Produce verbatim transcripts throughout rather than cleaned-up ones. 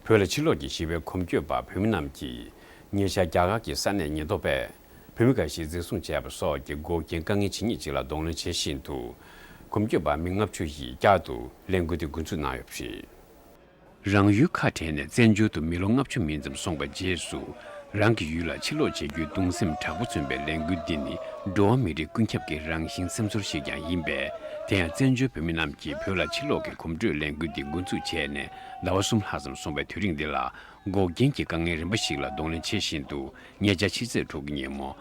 བོད་ལ་ཕྱིར་ལོག་གི་ཞི་བའི་གོམ་བགྲོད་པ་བོད་མི་རྣམས་ཀྱིས་ཉེ་ཆར་རྒྱ་གར་གྱི་ས་གནས་ཉེན་རྟོག་པས་བོད་མི་འགའ་ཞིག་འཛིན་བཟུང་བྱས་པ་སོགས་ཀྱི་འགོག་རྐྱེན་དཀའ་ངལ་ཇི་སྙེད་ཅིག་ལ་གདོང་ལེན་བྱེད་བཞིན་དུ། གོམ་བགྲོད་པ་མི་ལྔ་བཅུ་ཡིས་བསྐྱར་དུ་ལས་འགུལ་དེ་འགོ་འཛུགས་གནང་ཡོད་པ་རེད། རང་ཡུལ་ཁ་བྲལ་ནས་བཙན་བྱོལ་དུ་མི་ལོ་ལྔ་བཅུ་མིན་ཙམ་སོང་བའི་རྗེས་སུ། རང་གི་ཡུལ་ལ་ཕྱིར་ལོག་བྱེད་རྒྱུའི་གདུང་སེམས་དྲག་པོ་མཚོན་པའི་ལས་འགུལ་འདི་ནི་འགྲོ་བ་མི་རིགས་ཀུན་ཁྱབ་ཀྱི་རང་བཞིན་སེམས་ཚོར་ཞིག་ཀྱང་ཡིན་པས། དེ་ཡང་བཙན་བྱོལ་བོད་མི་རྣམས་ཀྱིས་བོད་ལ་ཕྱིར་ལོག་གི་གོམ་བགྲོད་ལས་འགུལ་འདི་འགོ་འཛུགས་བྱས་ནས་ཟླ་བ་གསུམ་ལྷག་ཙམ་སོང་བའི་དུས་རིང་འདི་ལ། འགོག་རྐྱེན་གྱི་དཀའ་ངལ་རིམ་པ་ཞིག་ལ་གདོང་ལེན་བྱེད་བཞིན་དུ། ཉེ་ཆར་ཕྱི་ཚེས་དྲུག་གི་ཉིན་མོ།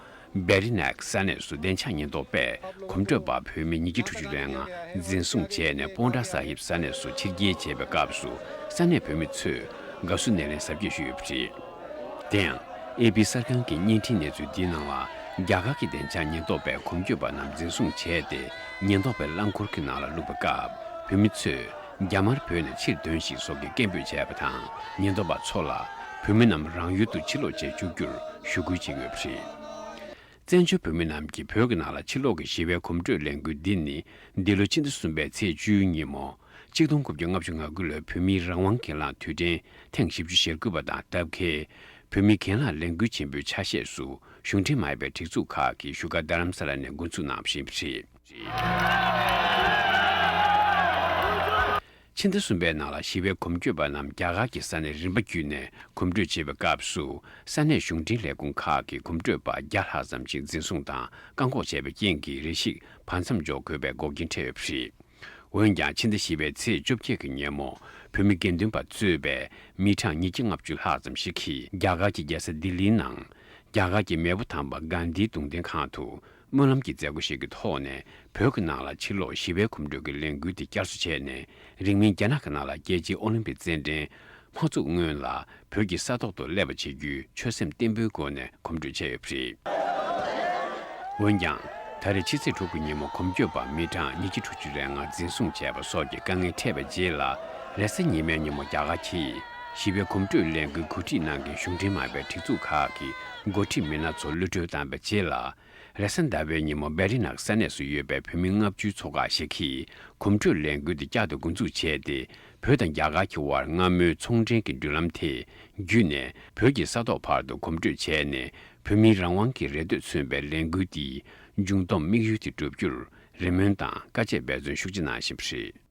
བེ་རི་ནག་ས་གནས་སུ་བདེ་འཇགས་ཉེན་རྟོག་པས་གོམ་བགྲོད་པ་བོད་མི་ཉིས་བརྒྱ་དྲུག་ཅུ་རེ་ལྔ་འཛིན་བཟུང་བྱས་ནས་པོན་ཏྲ་ས་ཧིབ་ས་གནས་སུ་ཕྱིར་སྐྱེལ་བྱས་པའི་སྐབས་སུ། ས་གནས་བོད་མི་ཚོས་དགའ་བསུ་སྣེ་ལེན་གཟབ་རྒྱས་ཞུས་ཡོད་པ་རེད། དེ་ཡང་། ཨེ་པི་གསར་ཁང་གི་བརྙན་འཕྲིན་གནས་ཚུལ་འདིའི་ནང་ལ། རྒྱ་གར་གྱི་བདེ་འཇགས་ཉེན་རྟོག་པས་གོམ་བགྲོད་པ་རྣམས་འཛིན་བཟུང་བྱས་ཏེ། ཉེན་རྟོག་པའི་རླངས་འཁོར་གྱི་ནང་ལ་བླུགས་པའི་སྐབས། བོད་མི་ཚོས་རྒྱ་དམར་བོད་ནས་ཕྱིར་འདོན་ཞིག་སོགས་ཀྱི་སྐད་འབོད་བྱས་པ་དང་། ཉེན་རྟོག་པ་ཚོ་ལ་བོད་མི་རྣམས་རང་ཡུལ་དུ་ཕྱིར་ལོག་བྱེད་བཅུག་རྒྱུར་ཞུ་སྐུལ་བྱེད་ཀྱི་ཡོད་པ་རེད། བཙན་བྱོལ་བོད་མི་རྣམས་ཀྱིས་བོད་ཀྱི་ནང་ལ་ཕྱིར་ལོག་གི་ཞི་བའི་གོམ་བགྲོད་ལས་འགུལ་འདི་ནི། འདི་ལོ་ཕྱི་ཟླ་གསུམ་པའི་ཚེས་བཅུའི་ཉིན་མོ། གཅིག་སྟོང་དགུ་བརྒྱ་ལྔ་བཅུ་ང་དགུ་ལོའི་བོད་མིའི་རང་དབང་སྒེར་ལངས་དུས་དྲན་ཐེངས་བཞི་བཅུ་ཞེ་དགུ་པ་དང་སྟབས་འཁེལ། བོད་མིའི་སྒེར་ལངས་ལས་འགུལ་ཆེན་པོའི་ཆ་ཤས་སུ་གཞུང་འབྲེལ་མ་ཡིན་པའི་སྒྲིག་འཛུགས་ཁག་གིས་བཞུགས་སྒར་རྡ་རམ་ས་ལ་ནས་འགོ་འཛུགས་གནང་བཞིན་པ་རེད། ཕྱི་ཟླ་གསུམ་པའི་ནང་ལ་ཞི་བའི་གོམ་བགྲོད་པ་རྣམས་རྒྱ་གར་གྱི་ས་གནས་རིམ་པ་བརྒྱུད་ནས་གོམ་བགྲོད་བྱེད་པའི་སྐབས་སུ། ས་གནས་གཞུང་འབྲེལ་ལས་ཁུངས་ཁག་གིས་གོམ་བགྲོད་པ་བརྒྱ་ལྷག་ཙམ་ཞིག་འཛིན་བཟུང་དང་བཀག་འགོག་བྱས་པའི་རྐྱེན་གྱིས། རེ་ཞིག་བར་མཚམས་འཇོག་དགོས་པའི་འགོག་རྐྱེན་འཕྲད་ཡོད་པ་རེད། འོན་ཀྱང་། ཕྱི་ཟླ་བཞི་པའི་ཚེས་བཅོ་བརྒྱད་ཀྱི་ཉིན་མོ། བོད་མི་དགེ་འདུན་པ་གཙོས་པའི་མི་གྲངས་ཉིས་བརྒྱ་ལྔ་བཅུ་ལྷག་ཙམ་ཞིག་གིས། རྒྱ་གར་གྱི་རྒྱལ་ས་ལྡི་ལིའི་ནང་། རྒྱ་གར་གྱི་མེས་པོ་དམ་པ་གྷན་དྷིའི་གདུང་རྟེན་ཁང་དུ། སྨོན་ལམ་གྱི་མཛད་སྒོ་ཞིག་གི་ཐོག་ནས། བོད་ཀྱི་ནང་ལ་ཕྱིར་ལོག་ཞི་བའི་གོམ་བགྲོད་ཀྱི་ལས་འགུལ་དེ་བསྐྱར་གསོ་བྱས་ནས། རིང་མིན་རྒྱ་ནག་གི་ནང་ལ་རྒྱལ་སྤྱིའི་ཨོ་ལིམ་པིག་རྩེད་འགྲན་མ་ཚུགས་སྔོན་ལ། བོད་ཀྱི་ས་ཐོག་ཏུ་སླེབས་པ་བྱེད་རྒྱུའི་ཆོད་སེམས་བརྟན་པོའི་སྒོ་ནས་གོམ་བགྲོད་བྱས་ཡོད་པ་རེད། འོན་ཀྱང་། ད་རེས་ཕྱི་ཚེས་དྲུག་གི་ཉིན་མོ་གོམ་བགྲོད་པ་མི་གྲངས་ཉིས་བརྒྱ་དྲུག་ཅུ་རེ་ལྔ་འཛིན་བཟུང་བྱས་པ་སོགས་ཀྱི་དཀའ་ངལ་འཕྲད་པའི་རྗེས་ལ། རེས་གཟའ་ཉི་མའི་ཉིན་མོ་རྒྱ་གར་གྱིས་ཞི་བའི་གོམ་བགྲོད་ལས་འགུལ་གོ་སྒྲིག་གནང་མཁན་གཞུང་འབྲེལ་མ་ཡིན་པའི་སྒྲིག་འཛུགས་ཁག་གི་འགོ་ཁྲིད་མི་སྣ་ཚོར་གློད་གྲོལ་བཏང་པའི་རྗེས་ལ། རེས་གཟའ་ཟླ་བའི་ཉིན་མོ་བེ་རི་ནག་ས་གནས་སུ་ཡོད་པའི་བོད་མི་ལྔ་བཅུའི་ཚོགས་ཁག་ཞིག་གིས་གོམ་བགྲོད་ལས་འགུལ་དེ་བསྐྱར་དུ་འགོ་འཛུགས་བྱས་ཏེ། བོད་དང་རྒྱ་གར་གྱི་དབར་སྔ་མོའི་ཚོང་འབྲེལ་གྱི་མདུན་ལམ་དེ་བརྒྱུད་ནས་བོད་ཀྱི་ས་ཐོག་བར་དུ་གོམ་བགྲོད་བྱས་ནས། བོད་མིའི་རང་དབང་གི་རེ་འདོད་མཚོན་པའི་ལས་འགུལ་འདིའི་མཇུག་བསྡོམས་དམིགས་ཡུལ་དེ་བསྒྲུབ་རྒྱུར་རེ་སྨོན་དང་དཀའ་སྤྱད་འབད་བརྩོན་ཤུགས་ཆེ་གནང་བཞིན་པ་རེད།